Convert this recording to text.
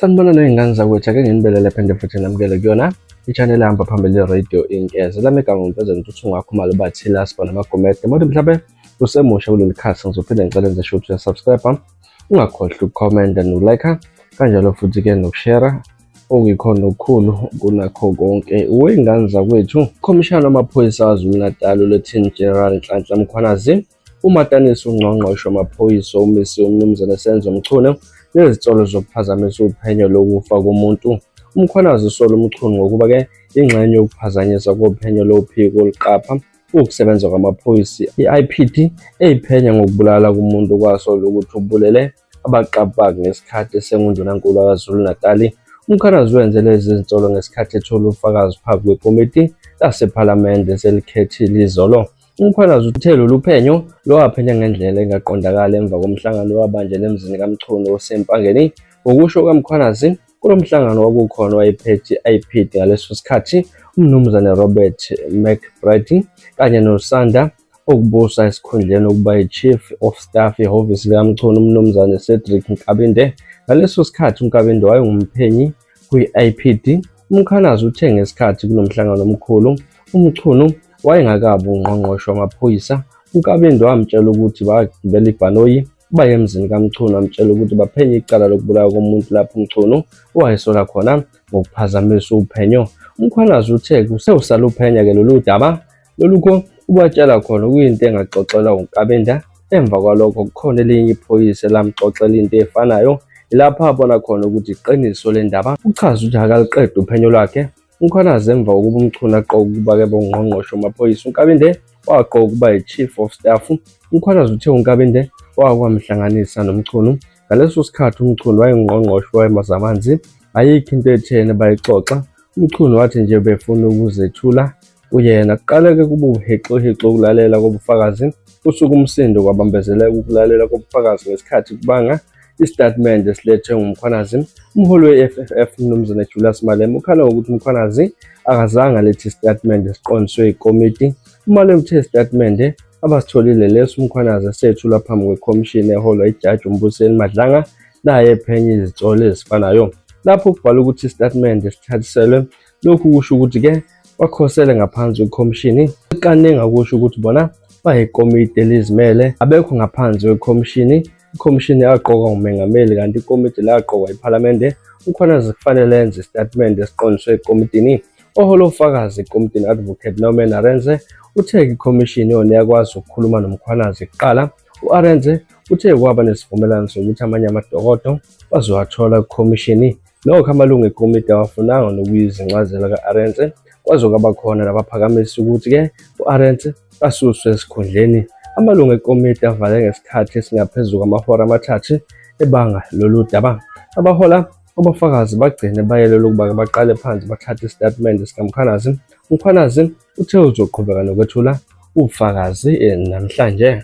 Sanibona ney'ngane zakwethu, ake nginibelele phinde futhi namukele kuyona i-channel ehamba phambili i-radio Inkeze. Lami igama nguMfezeni Ntuthu Ngakhumalo bathila sibona amagumede. Manje mhlawumbe usemusha kuleli khasi, ngizophinde ngicele nje ukuthi uyasubscribe, ungakhohlwa ukukhomenta nokulike, kanjalo futhi-ke nokushera okuyikhona okukhulu kunakho konke. Wey'ngane zakwethu, ukhomishana wamaphoyisa KwaZulu-Natal uLieutenant General Nhlanhla Mkhwanazi umatanisa ungqongqoshe wamaphoyisa omisiwe uMnumzane Senzo Mchunu nezinsolo zokuphazamisa uphenyo lokufa komuntu. UMkhwanazi usola uMchunu ngokuba-ke ingxenye yokuphazanyiswa kophenyo lophiko oluqapha ukusebenza kwamaphoyisa i-IPID eyiphenya ngokubulala komuntu okwasolwa ukuthi ubulele abaqaphi ngesikhathi esengundunankulu waKwaZulu-Natal. UMkhwanazi wenze lezi zinsolo ngesikhathi ethola ubufakazi phambi kwekomiti lasePhalamende selikhethile izolo. UMkhwanazi uthe lolu phenyo lwaphenya ngendlela engaqondakali emva komhlangano owabanjelwa emzini kaMchunu oseMpangeni. Ngokusho kukaMkhwanazi, kulo mhlangano kwakukhona owayephethe i-IPID ngaleso sikhathi, uMnumzane Robert McBride kanye nosanda ukubusa esikhundleni ukuba yi-Chief of Staff ehhovisi likaMchunu, uMnumzane Cedric Nkabinde. Ngaleso sikhathi uNkabinde wayengumphenyi kwi-IPID. UMkhwanazi uthe ngesikhathi kunomhlangano omkhulu, uMchunu wayengakabi ungqongqoshe wamaphoyisa. UNkabinde wamtshela ukuthi bagibela ibhanoyi baye emzini kaMchunu, wamtshela ukuthi baphenye icala lokubulawa komuntu lapho uMchunu wayesola khona ngokuphazamisa uphenyo. UMkhwanazi uthe kusewusaluphenya-ke lolu daba lolukho ubatshela khona kuyinto engaxoxelwa uNkabinde. Emva kwalokho kukhona elinye iphoyisa elamxoxela into efanayo, ilapho abona khona ukuthi iqiniso le ndaba. Uchaza ukuthi akaliqedi uphenyo lwakhe uMkhwanazi emva kokuba uMchunu aqoka ukuba-ke bongqongqoshe wamaphoyisa. UNkabinde waqoka ukuba yi-Chief of Staff. UMkhwanazi uthe uNkabinde wakwamhlanganisa noMchunu. Ngaleso sikhathi uMchunu wayengungqongqoshe wezamanzi, ayikho into etheni abayixoxa. UMchunu wathi nje befuna ukuzethula kuyena. Kuqale-ke kube ubuhixihixi ukulalela kobufakazi, kusuka umsindo kwabambezeleka ukulalela kobufakazi ngesikhathi kubanga isitatimende esilethwe nguMkhwanazi. Umholi we-EFF uMnumzane Julius Malema ukhala ngokuthi uMkhwanazi akazange alethe isitatimende esiqondiswe yikomiti. UMalema uthe isitatimende abasitholile leso uMkhwanazi esethulwa phambi kwekhomishini eholwa ijaji uMbuseni Madlanga naye ephenye izinsolo ezifanayo. Lapho kubhalwe ukuthi isitatimende sithathiselwe, lokhu kusho ukuthi-ke bakhosele ngaphansi kwekhomishini. Kaningi akusho ukuthi bona bayikomiti elizimele, abekho ngaphansi kwekhomishini. Ikhomishini yaqokwa ngumengameli kanti ikomiti laqokwa iphalamende. UMkhwanazi kufanele enze isitatimende esiqondiswe ekomitini. Ohola ofakazi ekomitini Advocate Norman Arendse uthe ikhomishini yona iyakwazi ukukhuluma noMkhwanazi kuqala. U-Arendse uthe kwaba nesivumelwano sokuthi amanye amadokodo bazowathola kukhomishini. Nokho amalungu ekomiti awafunanga nokuyizwa incazelo ka-Arendse, kwaze kwaba khona nabaphakamisa ukuthi-ke u-Arendse asuswe esikhundleni. Amalungu ekomiti avale ngesikhathi esingaphezu kwamahora amathathu ebanga lolu daba. Abahola abafakazi bagcine bayelele ukuba baqale phansi bathathe isitatimende sikaMkhwanazi. UMkhwanazi uthe uzoqhubeka nokwethula ubufakazi namhlanje.